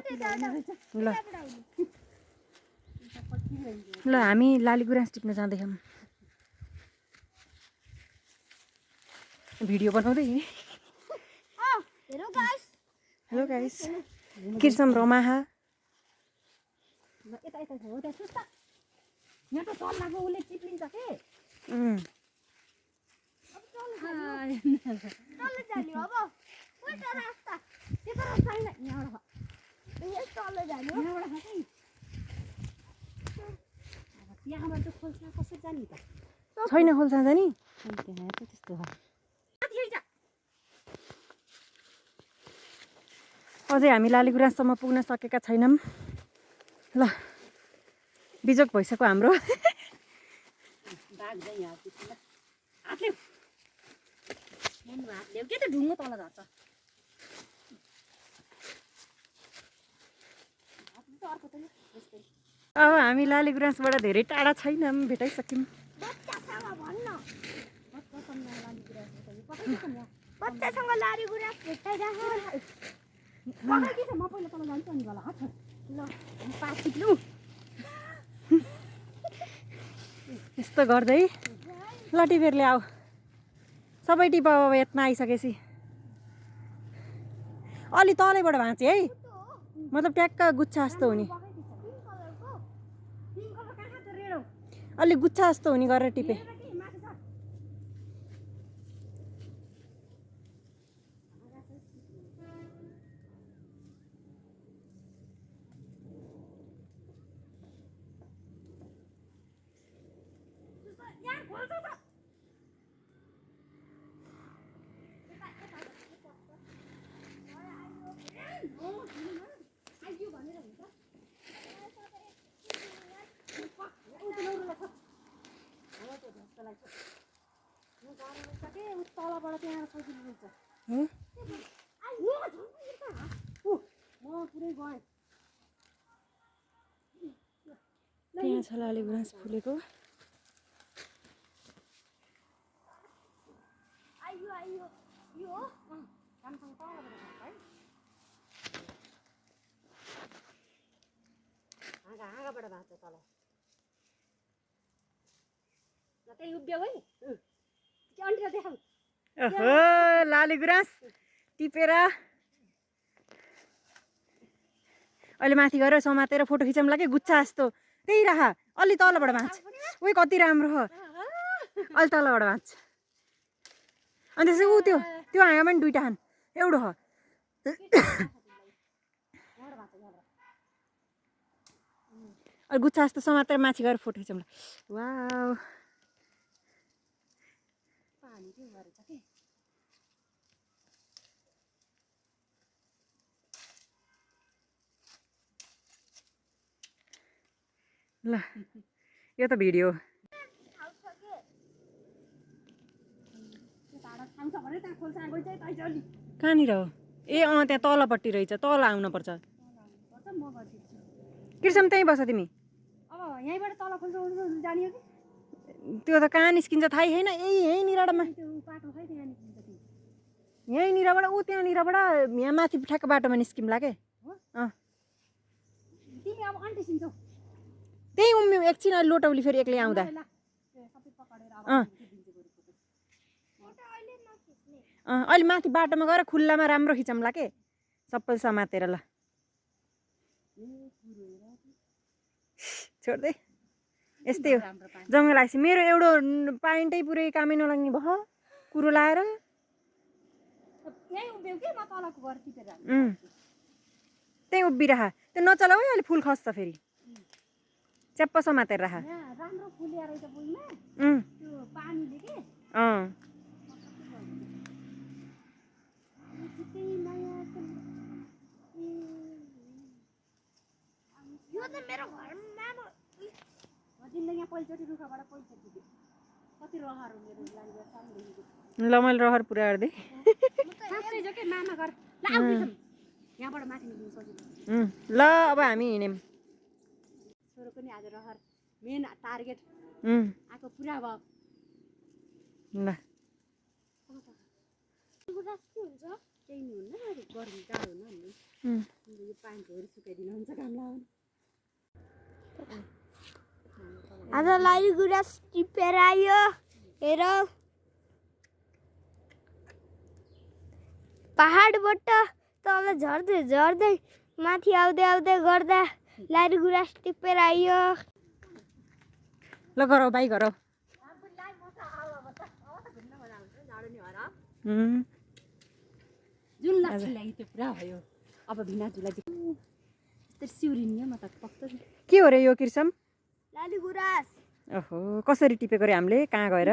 ल ल हामी लालीगुराँस टिप्न जाँदैछौँ भिडियो बनाउँदै हेलो गाइस किर्सम रमाहा यता यता हो त्यहाँ सुस्त यहाँ त चल लाग्यो उसले चिप्लिन्छ के तल जाने अब उल्टा रास्ता त्यो रास्ता हैन यहाँबाट तल जाने यहाँबाट खै अब त्यहाँबाट खोल्सा कसरी जाने त छैन खोल्सा जानी त्यहाँ त त्यस्तो हो अझै हामी लालीगुराँससम्म पुग्न सकेका छैनौँ ल बिजोक भइसक्यो हाम्रो बाघ चाहिँ यहाँ हातले हातले के त ढुङ्गो तल झर्छ अब हामी लालीगुराँसबाट धेरै टाढा छैनौँ भेटाइसक्यौँ बच्चासँग लालीगुराँस भेटाइराख म पहिला तल जान्छु अनि होला ल पास टिप्नु यस्तो गर्दै ल टिपेरले आऊ सबै टिप अब यत्न आइसकेपछि अलि तलैबाट भाँचे है मतलब ट्याक्क गुच्छा जस्तो हुने अलि गुच्छा जस्तो हुने गरेर टिपे तलबाट त्यहाँ सजिलो रहेछ म पुरै गएँ त्यहाँ छ लालीगुराँस फुलेको यो राम्रोसँग तलबाट है हाँगाबाट भाँच्छ तल त्यही उभियो है अन्ठा देखाऊ ओहो लालीगुराँस टिपेर अहिले माथि गएर समातेर फोटो खिचौँ लाग्यो गुच्छा जस्तो त्यही राख अलि तलबाट भाँच उही कति राम्रो हो अलि तलबाट भाँच अनि त्यसै ऊ त्यो हाँगामा पनि दुइटा खान एउटा हो अलि गुच्छा जस्तो समातेर माथि गएर फोटो खिचौँ ल वाउ ल यो त भिडियो कहाँनिर हो ए त्यहाँ तलपट्टि रहेछ तल आउनुपर्छ किर्सम त्यहीँ बस तिमी अब यहीँबाट तल खोल्छ जाने हो कि त्यो त कहाँ निस्किन्छ थाहै छैन यहीँनिरबाट यहीँनिरबाट ऊ त्यहाँनिरबाट यहाँ माथि ठ्याक्क बाटोमा निस्किउँला के तिमी अब अन्टिसिन्छौ त्यही उम्म्यौ एकछिन अहिले लोटौली फेरि एक्लै आउँदा अहिले माथि बाटोमा गएर खुल्लामा राम्रो खिचौँला के सबै समातेर ल छोड्दै यस्तै हो जङ्गल आएपछि मेरो एउटा पाइन्टै पुरै कामै नलाग्ने भयो कुरो लाएर त्यहीँ उभिरह त्यो नचलाऊ है अहिले फुल खस्छ फेरि च्याप्प समातेर राख राम्रो फुल्या रहेछ बुइमा त्यो पानीले के यो त मेरो घरमा जिन्दगीमा पहिलोचोटि रुखबाट पहिलोचोटि दियो कति रहर हो मेरो लागि सानोदेखिको ल मैले रहर पुरा गर्दै साँच्चै जो के मामा घर ल आउँछौँ यहाँबाट माथि निस्किनु सजिलो ल अब हामी हिँड्यौँ छोरो पनि आज रहर मेन टार्गेट आएको पुरा भयो ल त्यही नि हुन्न गर्मी टाढो हुन नि उम्, यो प्यान्टहरू सुकाइदिनु हुन्छ काम लाउनु आज लाली गुराँस टिपेर आयो हेर पहाडबाट तल झर्दै झर्दै माथि आउँदै आउँदै गर्दा लाली गुराँस टिपेर आयो ल गर बाई गर जुन लाग्छ लागि त्यो पुरा भयो अब भिनाजुलाई चाहिँ यस्तरी सिउरिनी म त पक्क के हो रे यो कृषम लाली गुराँस ओहो कसरी टिपेको रे हामीले कहाँ गएर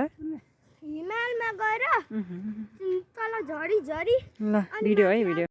हिमालमा गएर उहुँ, तल झरी झरी ल भिडियो है भिडियो